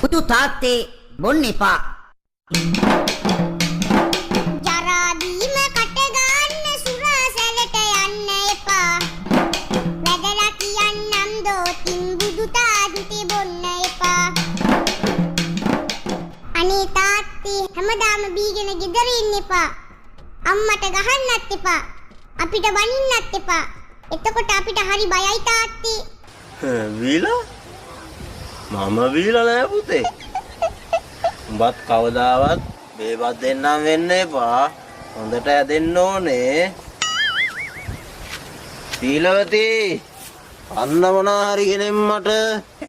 බුදු තාත්තේ බොන්න එපා. ජරා බීම කට ගන්න සුරා සැලට යන්න එපා. වැදලා කියන්නම් දෝතින් බුදු තාත්තේ බොන්න එපා. අනේ තාත්තේ, හැමදාම බීගෙන ගෙදර ඉන්න එපා. අම්මට ගහන්නත් එපා. අපිට බනින්නත් එපා. එතකොට අපිට හරි බයයි තාත්තේ. බීලා? මම බීලා නෑ පුතේ. උඹත් කවදාවත් බේබත් දෙන්නම් වෙන්න එපා. හොඳට හැදෙන්න ඕනේ. සීලවතී, අන්න මොනා හරි ගෙනෙන්න මට.